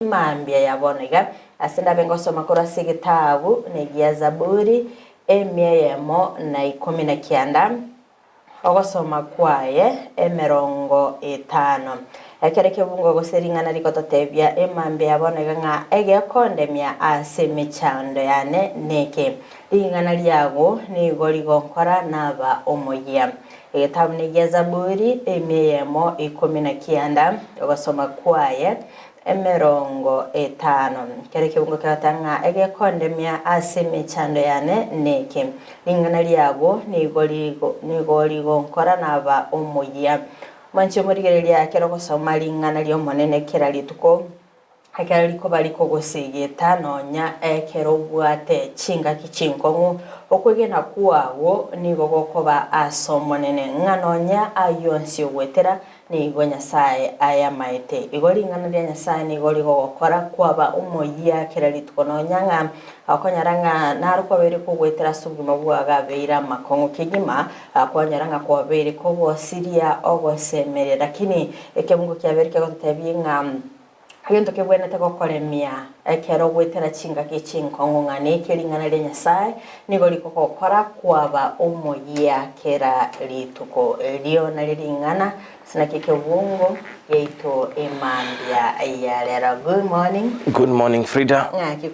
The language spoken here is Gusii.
Mambia ya bono iga, ase ndabe ngosoma korwa ase egetabu negia Zaburi, emia eyemo na ikomi na kianda, ogosoma kwaye emerongo etano. Ekero ekebungo gose ring'ana rigototebia emambia ya bono iga ng'a egekondemia ase emechando yane neke, ring'ana riago nigo rigonkora naba omoyia. Egetabu negia Zaburi, emia eyemo ikomi na kianda, ogosoma kwaye Emerongo etano. Kera ekebungo kegoteba ng'a egekondemia ase emechando yane neke. Ring'ana riago nigo rigo nigo rigonkora naba omoyia. Mwanche omorigereria ekero ogosoma ring'ana ri'Omonene kera rituko, ekero rikoba rikogosegeta nonya ekero obwate chingaki chinkong'u, okwegena kwago nigo gokoba ase Omonene, ng'a nonya ayio onsi ogoetera Nigo Nyasae ayamaete. Igo ring'ana ria Nyasae nigo rigogokora kwaba omoyia kera rituko nonya ng'a okonyora ng'a naro kwabeire kogoetera ase obogima bwao abeire amakong'u kegima, kwanyora ng'a kwabeire kogosiria ogosemeria. Lakini ekebungo kiabeire kegototebia ng'a Egento kebwenerete gokoremia ekero ogoetera chingaki chinkong'u ng'a neke ring'ana ria Nyasae nigo rikogokora kwaba omoyia kera rituko. Erio nario ring'ana ase naki ekebungo giaito emambia ya rero. Good morning. Good morning Frida. Ng'aki.